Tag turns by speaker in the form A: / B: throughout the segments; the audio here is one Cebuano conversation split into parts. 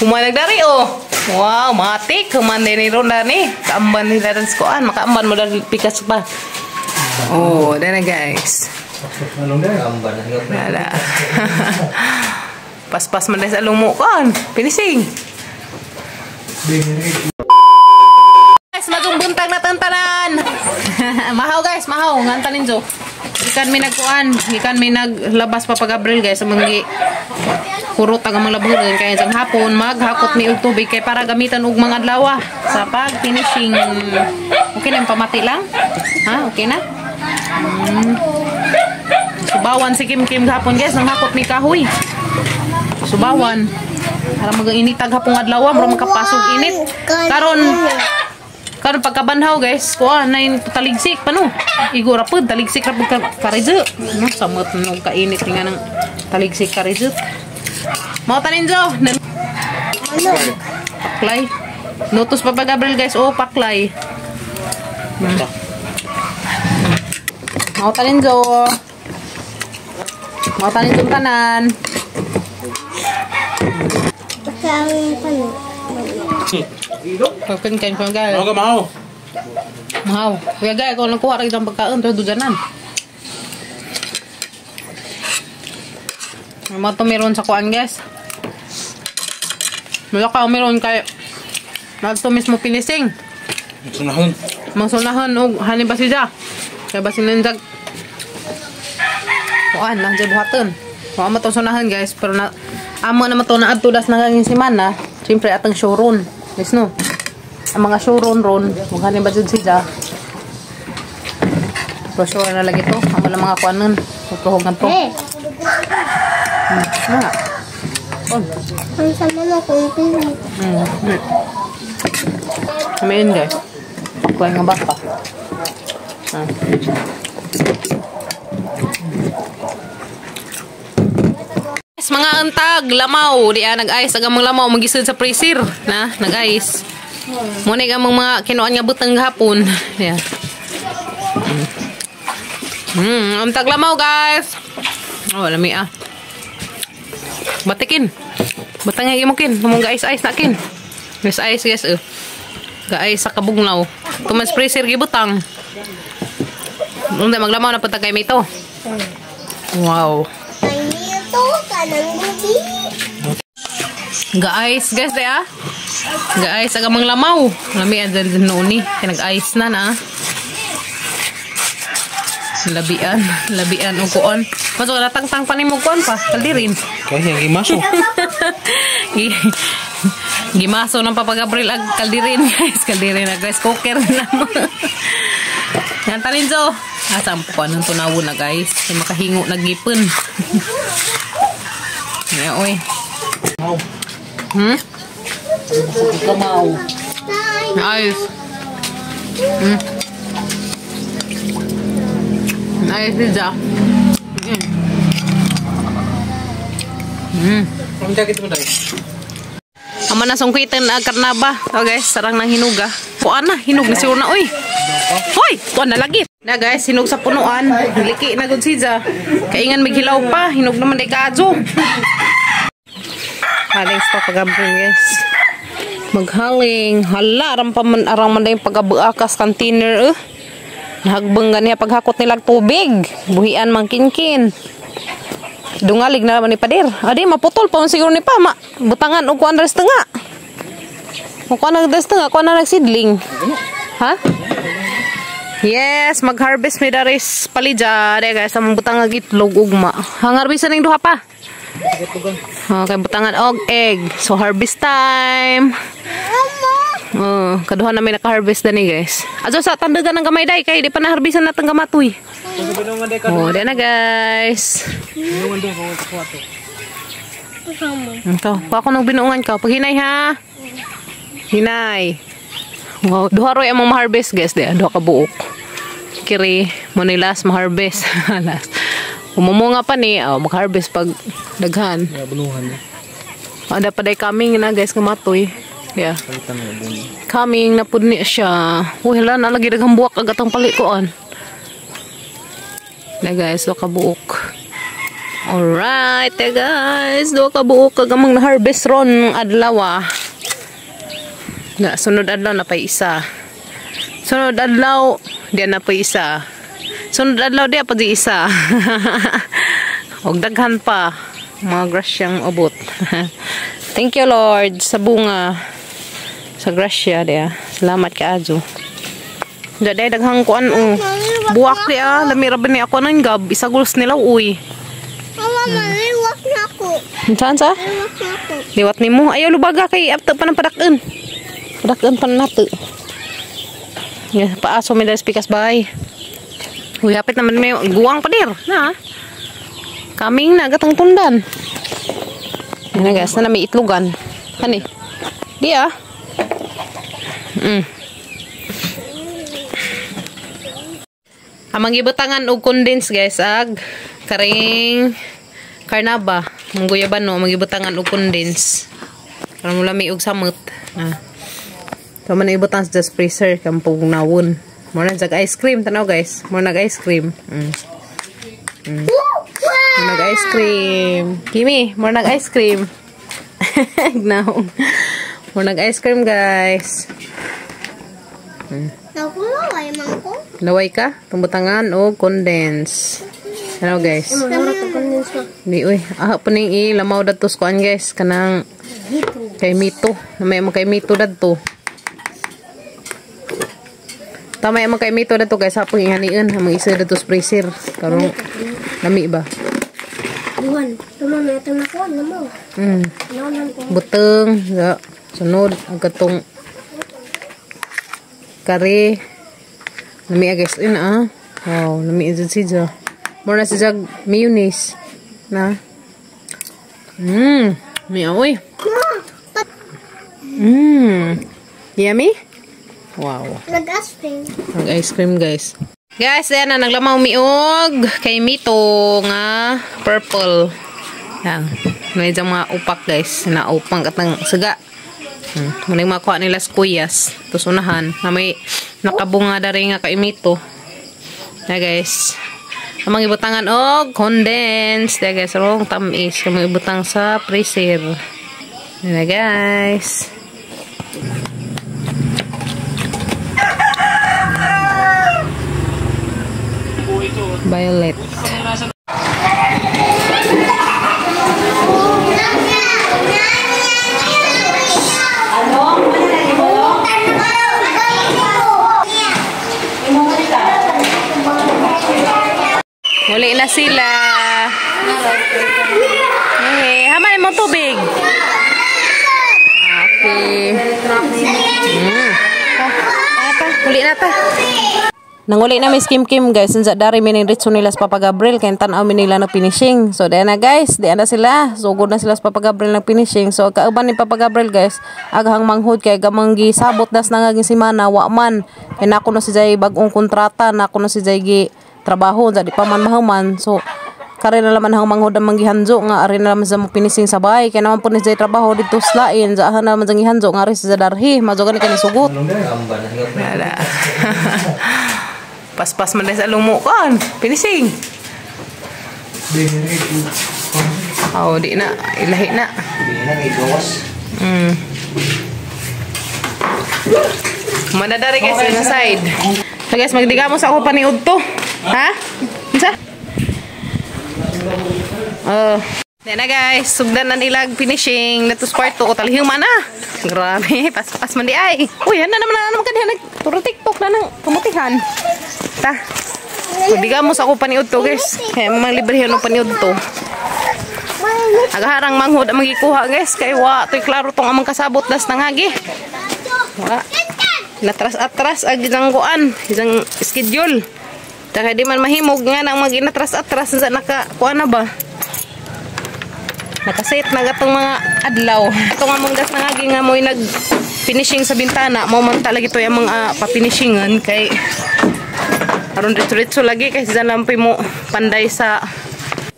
A: Human nagdari oh. Wow, matik human din ni ron ni. Kaamban nila rin sa kuan, makaamban mo dahil pikas pa. Oh, dana guys. Wala. Paspas man sa lumo kon. Finishing. Guys, magong buntag na tanan. Mahaw guys, mahaw ngan tanin jo. Ikan mi nagkuan, ikan mi naglabas pa Gabriel guys sa mga kurot ang mga labuhan kaya sang hapon maghakot mi og tubig kay para gamitan og mga adlaw sa pag finishing. Okay na pamati lang? Ha, okay na? Subawan si Kim Kim gahapon guys, nang hakot mi kahoy. Subawan. Para mag-initag hapong adlaw, mura makapasog init. Karon karon pagkabanhaw guys, kuha na yung taligsik pa no. Igo ra pud taligsik ra pud karidyo. No, samot no kainit nga ng taligsik karidyo. Mao tanin jo. Paklay. Nutos pa Gabriel guys, oh paklay. Mao tanin jo. Mao tanin jo tanan. Pagkin kain ko guys.
B: Mau mau.
A: Mau. Kuya guys, kung nagkuha ra kitang pagkaon pero dudanan. Mo to meron sa kuan guys. Wala ka meron kay nagto mismo pinising.
B: Sunahon.
A: Mangsunahon og hani ba siya? Kay basin nanjag. Kuan lang jay buhaton. Wa mo to sunahan guys, pero na amo na to na adto das nangangin semana. Siyempre atang showroom. Guys no. Ang mga showroom ron, mughani ba jud sila? Pero sure na lagi to. Amo lang mga kuanon. Tutuhog to. Na. On.
C: Ang sama na kung pili.
A: Kami guys. Kuha nga baka. Mga antag, lamaw. Di nag-ice. Ang among lamaw, magisod sa freezer. Na, nag-ice. Muna ang mga kinuan nga butang gahapon. Yeah. Antag lamaw, guys. Oh, lami ah. Batikin. Batang nga imo kin. Mong ga-ice-ice na kin. Ice guys. Oh. Ga-ice sa kabugnaw. Tumas freezer gibutang. Unda maglamaw na punta kay mito. Wow. Ga-ice guys de ah. Ga-ice ang amang lamaw. Lami ang dyan noon ni. Kaya nag-ice na na. Labian. Labian o kuon. Masok na tangtang pa ni mo kuon pa. Kaldirin.
B: Kaya gimaso.
A: Gimaso ng Papa Gabriel ag kaldirin guys. Kaldirin ag rice cooker na mo. Yan talinzo. Asa ang pukuan ng tunawo na guys. Kaya makahingo nagipon. Yeah, oy. Ayos. Ayos siya. Ama na sungkitan na karnaba. Oh guys, sarang nang hinuga. Kuan na, hinog na siguro na oy. Hoy, kuan na lagi. Na guys, hinog sa punuan. Liki na gud siya. Kaingan maghilaw pa, hinog naman day kaadyo. Haling sa Papa Gabriel guys. Maghaling. Hala, arang pa man, arang man day pagabuakas container eh. Nahagbang ganiya paghakot nilag tubig. Buhian mang kinkin. Dungalig na naman ni pader. Adi, maputol pa siguro ni pa. Ma, butangan og kuan res tunga. Og kuan res tunga, kuan na nagsidling. Ha? Yes, mag-harvest mi daris palidya. Di guys, among butang ag itlog ugma. Hang-harvest ning duha pa. Okay, butangan og egg. So harvest time. Oh, kaduha na may naka-harvest dani guys. Ato sa tandagan ng gamay day kay di pa na-harvestan natang gamatoy. Oh, di na guys. Ito, pa ako nang binuungan ka. Paghinay ha. Hinay. Wow, duha roy among ma-harvest guys di. Duha ka buok. Kiri mo ni last ma-harvest. Last. Umumunga pa ni, oh, mag-harvest pag daghan.
B: Ya, bunuhan.
A: Ada pa day coming na guys gamatoy. Yeah. Coming na pud ni siya. Uy, hala na lagi daghang buwak ag atong palikuan. Na guys, do ka buok. Alright, eh guys. Duha ka buok kag amang na-harvest ron adlaw ah. Na, sunod adlaw na pa isa. Sunod adlaw, diyan na pa isa. Sunod adlaw diya pa di isa. Og daghan pa mga grasyang abot. Thank you, Lord, sa bunga. Sa grasya diya. Salamat kaayo. Diya dahil daghang kuan oh. Buwak diya, lami ra ba ni ako nang gab, isaguls nila uy.
C: Mama, maliwat na ako.
A: Saan sa?
C: Maliwat na ako.
A: Liwat nimo. Ayaw lubaga kay apta pa ng padak-an. Padak-an pa nato. Yeah, paaso mi dahil pikas bay. Uy, hapit naman may guwang pa dir. Na. Kaming na gatang tundan. Yan na guys, na may itlogan. Hani? Di ah. Amang gibutangan og condense guys ag karing karnaba. Mangguyaban no, magibutangan og condense. Karon mo lami og samot. Ah. So man ibutang sa just freezer kampog nawon. Mo na jag ice cream tanaw guys. Mo nag ice cream. Mo nag ice cream. Kimi, mo nag ice cream. Gnaw. Mo nag ice cream guys.
C: Nakulaway man ko.
A: Laway ka? Tumbutangan o condense. Ano guys? Di uy, ah pa ning ilamaw dadto sa kuan guys kanang kay mito. May mo kay mito dadto. Tama mo kay mito dadto guys, hapon ihanian among isa dadto sa freezer. Karong lami ba?
C: Buwan. Tama na ito na ko, lamaw.
A: Buteng, ya. Sunod ang katong kare. Lami ah, guys, yun ah. Wow, lami jud siya. More na siya mayonnaise. Na. May aoy. Yummy? Wow.
C: Nag-ice cream.
A: Nag-ice cream, guys. Guys, ayan na naglamaw miog kay Mito nga purple. Yan. May dyan mga upak, guys. Naupang katang saga. Muna yung makuha nila sa kuyas. Tapos unahan. Na may nakabunga dari nga kay Mito. Yan, guys. Ang mga ibutangan og condense. Yan, guys. Rong tamis. Ang mga ibutang sa freezer. Yan na, guys. Violet. Muli na sila. Hey, haman mo tubig. Okay. Ta, muli na ta. Nanguli na mi Kim Kim guys, unsa dari mi ning ritso nila sa Papa Gabriel kay tan-aw mi nila nag finishing. So diyan na guys, diyan na sila. Sugod na sila sa Papa Gabriel nag finishing. So kauban ni Papa Gabriel guys, aghang manghud kay gamang gisabot das nangaging semana wa man. Kay nako na si Jay bag-ong kontrata, nako na si Jay gi trabaho, unsa di pa man mahuman. So kare na laman hang manghud ang manggihanjo nga ari na laman sa mo finishing sa bahay kay naman po ni Jay trabaho dito sa lain, sa na naman sa gihanjo nga ari sa darhi, majo gani kani sugot. Wala. Paspas man sa lumukon. Finishing. Oh, di na. Ilahi na.
B: Di na kay gawas.
A: Manadari guys sa side. So guys, magdigamo sa ako paniud to. Ha? Unsa? Oh. Di na guys, sugdan na nilag finishing. Natos kwarto ko talihuma na. Grabe, paspas man di ay. Uy, hana naman na naman kaniya nagturo TikTok na nang pamutihan. Ta. Magdigamo sa ako paniud to guys. Kaya mga libre no paniud to. Agaharang manghud ang magikuha guys kay wa toy klaro tong amang kasabot das nangagi. Wa. Natras-atras ag isang kuan, isang schedule. Ta kay di man mahimog nga nang maginatras-atras sa naka kuan na ba. Nakaset na gatong mga adlaw. Itong among gas nangagi nga mo'y nag finishing sa bintana, mao man talaga ito yung mga pa-finishingan kay aron diretso lagi kay si Jan mo panday sa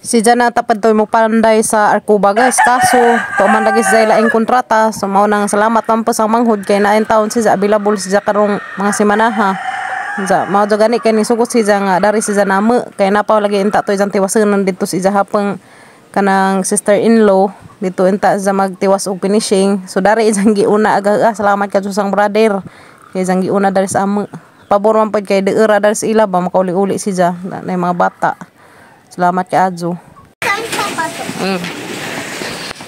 A: si Jan na tapad to mo panday sa Arcuba guys, kaso to man lagi sa laing kontrata, so mao nang salamat man po sa manghud kay nain taon si Jan available si Jan karong mga semanaha. Sa mao jud gani kay nisugot si Jan nga dari si Jan namo kay napaw lagi inta to Jan tiwasenon didto si Jan hapeng Kanang sister-in-law dito inta sa magtiwas og finishing. So dari isang giuna aga, salamat ka sang brother. Kay isang giuna dari sa amo. Pabor man pud kay deura dari sa ila ba makauli-uli siya na mga bata. Salamat kay Adjo.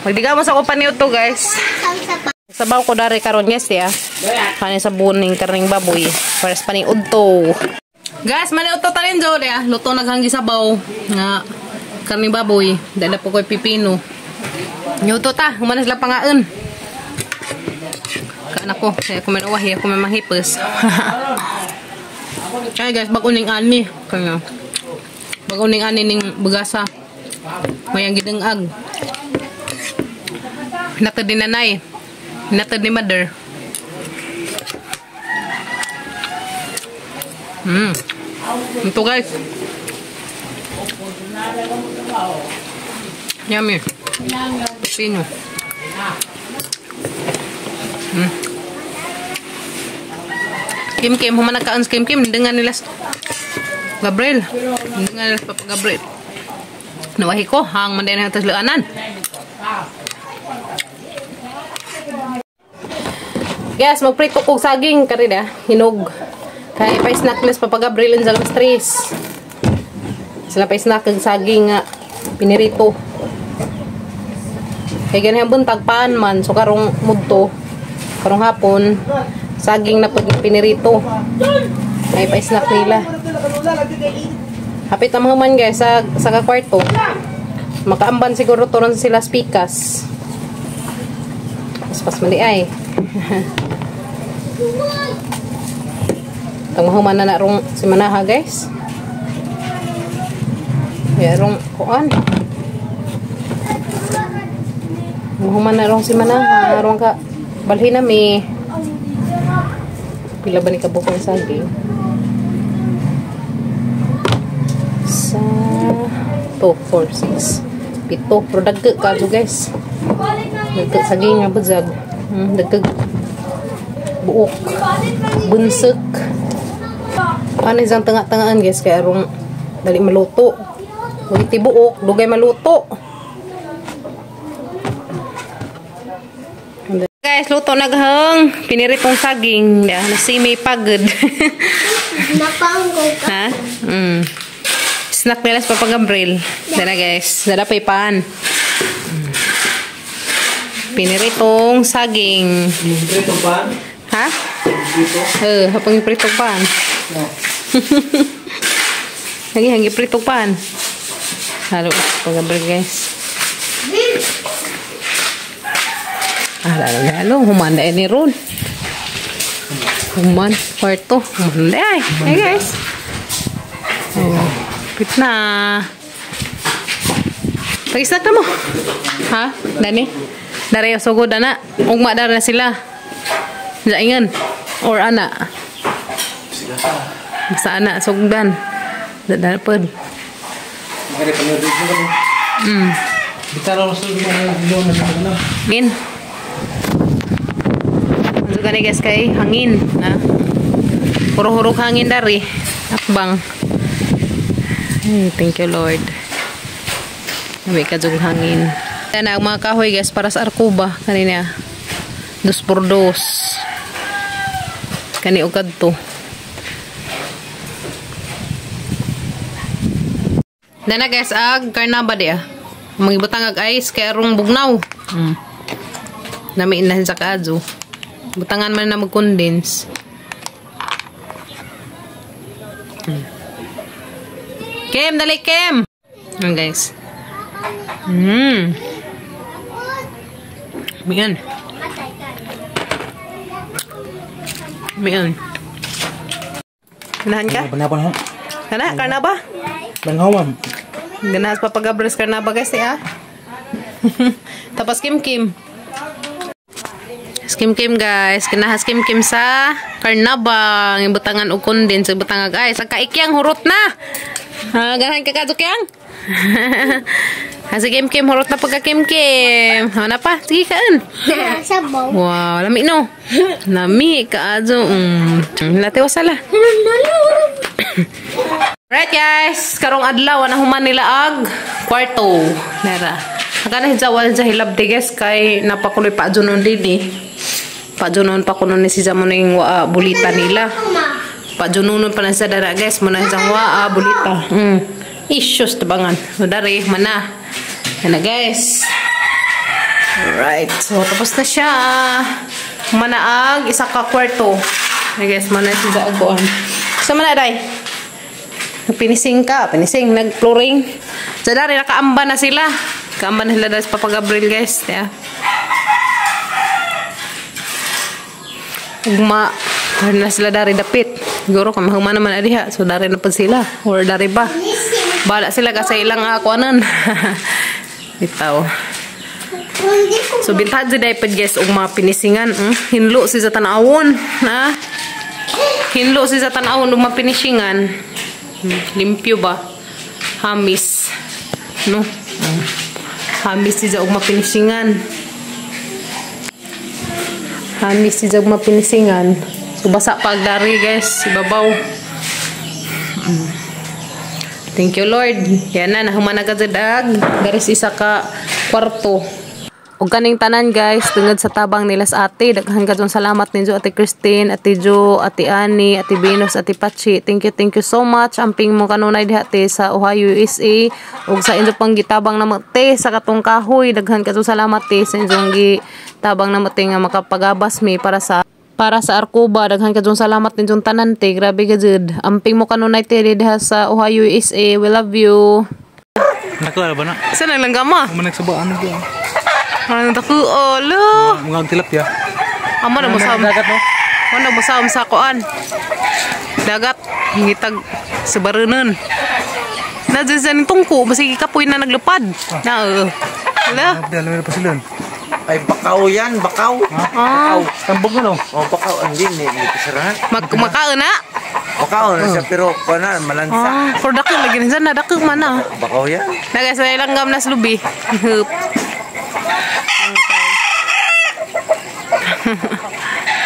A: Magdiga mo sa kumpanya to, guys. Sabaw ko dari karon, guys, ya. Kani sa buning karning baboy. Pares pa ning udto. Guys, mali udto talin jo ya. Luto naghanggi sabaw nga karning baboy. Dala po ko'y pipino. Nyuto ta, human sila pangaon. Kaan ako, kaya ako man uwahi, ako man manghipos. Kaya guys, bago ning ani. Kaya bago ning ani ning bugasa. Mayang gidengag. Natad ni nanay. Natad ni mother. Ito guys. Yummy. Pino. Kim Kim, human nagkaan sa Kim Kim, dengan nila Gabriel. Dengan nila Papa Gabriel. Nawahi ko, hang man din na tasluanan. Guys, magprito kog saging karida, hinog. Kay pa snack list Papa Gabriel in alas 3. Sila pa snack ang saging nga pinirito. Kay ganyan buntag paan man, so karong mudto, karong hapon, saging na pag pinirito. Ay pa snack nila. Hapit ang mga man guys sa kakwarto. Makaamban siguro turon sila spikas. Paspas man di ay. Tang mahuman na rong si Manaha guys. Merong kuan. Mahuman na rong si Manaha, rong ka balhin na mi. Pila ba ni kabukong saging? Sa 2, 4, 6, 7. Pero dagkag ka guys. Dagkag saging nga budzag. Dagkag buok. Bunsek. Ano isang tanga-tangaan guys kaya rong dali maluto. Huwag tibuok, dugay maluto. Guys, luto naghang piniritong saging. Nasimi pagod. Ha? Snack nila sa Papa Gabriel. Dala guys. Dala pa ipan. Piniritong saging.
B: Piritong pan?
A: Ha? Hapang piritong pan.
B: No.
A: Lagi hangi pritong pan. Halo, Papa Gabriel guys. Lalo, human na ni Ron. Human, kwarto. Human na ay. Hey guys. Oh, pit na. Pag-snack na mo. Ha? Dani? Dari sugod na. Ugma dara na sila. Jaingan. Or ana. Basta ana, sugdan. Dara pod. Ngin. Gani guys kay hangin na. Hurug-hurug hangin dari. Akbang. Hey, thank you Lord. May kajug hangin. Yan ang mga kahoy guys para sa Arcuba kanina. 2x2. Kani og kadto. Dana guys ag karnaba dia. Mangibutang ag ice kay arong bugnaw. Nami na sa kaadyo. Butangan man na mag-condense. Kim, dali Kim! Ayan guys. Mian. Mian. Ganahan ka? Kana? Karnaba?
B: Ganahan.
A: Ganahan pa pag-abres karnaba guys eh ah. Tapos Kim Kim. Kim Kim guys, kinahas Kim Kim sa karnaba, ibutangan og condense, ibutangan guys, ang kaikyang hurot na. Ha, ganahan ka kadukyang? Ha, si Kim Kim hurot na pagka Kim Kim. Ha na pa, sige kaan.
C: Sabaw.
A: Wow, lami no. Lami kaadyo. Late wasala. Right guys, karong adlaw na human nila ag kwarto. Nera. Nagana si Jawal sa hilabti guys kay napakuloy pa dyan din eh. Pa dyan pa kuno ni si Jamo ning waa bulita nila. Pa dyan pa na sa dara guys, mo na siyang waa bulita. Issues tabangan. So dari mana. Yan na guys. Alright, so tapos na siya. Manaag isa ka kwarto. Ay guys, mana si Jaagoan. So mana day. Nagpinising ka, pinising, nag-flooring. So dari nakaamba na sila. Kaamba na sila dahil sa Papa Gabriel guys. Yeah. Ugma, dari na sila dari dapit. Siguro kung mahuma naman na diha. So dari na pa sila. Or dari ba? Bala sila kasi ilang akuanan. Bitaw. So bintad si dapat guys ug mga pinisingan. Hinlo si sa tanawon. Na? Hinlo si sa tanawon ug mga pinisingan. Limpyo ba? Hamis. No? Hamis siya og mapinisingan. Hamis siya og mapinisingan. So basa pa dari guys, ibabaw. Thank you Lord. Yan na nahuman na ka dag. Dari isa ka kwarto. Og kaning tanan guys, tungod sa tabang nila sa ate. Daghan ka salamat ninyo Ate Christine, Ate Jo, Ate Annie, Ate Venus, Ate Pachi. Thank you so much. Amping mo kanunay diha te sa Ohio, USA. Ug sa inyo pang gitabang na te sa katong kahoy. Daghan ka salamat te sa inyong gitabang na te nga makapagabas mi para sa Arcuba. Daghan ka salamat ninyong tanan te. Grabe ka jud. Amping mo kanunay te diha sa Ohio, USA. We love you.
B: Nakala ba na?
A: Sa nang langgama?
B: Managsabaan na ba?
A: Ano ta ko? Olo.
B: Mga tilapia.
A: Amo na mo sa
B: dagat no.
A: Ano mo sa kuan. Dagat ngitag sa barunon. Na dyan tungko basig kapoy na naglupad. Na Hala.
B: Dalo pa sila.
D: Ay bakaw yan, bakaw.
A: Ah.
D: Bakaw.
B: Tambog na no.
D: Oh, bakaw andin ni kisarahan.
A: Magmakaon na.
D: Bakaw na siya pero kuan malansa.
A: Ah, for dako lagi na na dako man na.
D: Bakaw yan.
A: Naga sa langgam na slubi. Hup.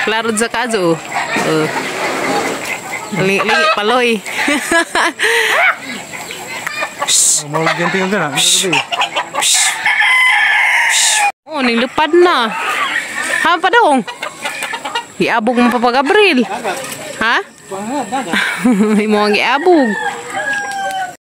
A: Klaro sa kazo. Lingi paloy.
B: Mau ganti ka na.
A: Oh, ning lupad na. Ha pa dong. Giabog mo Papa Gabriel. Ha? Imo ang giabog.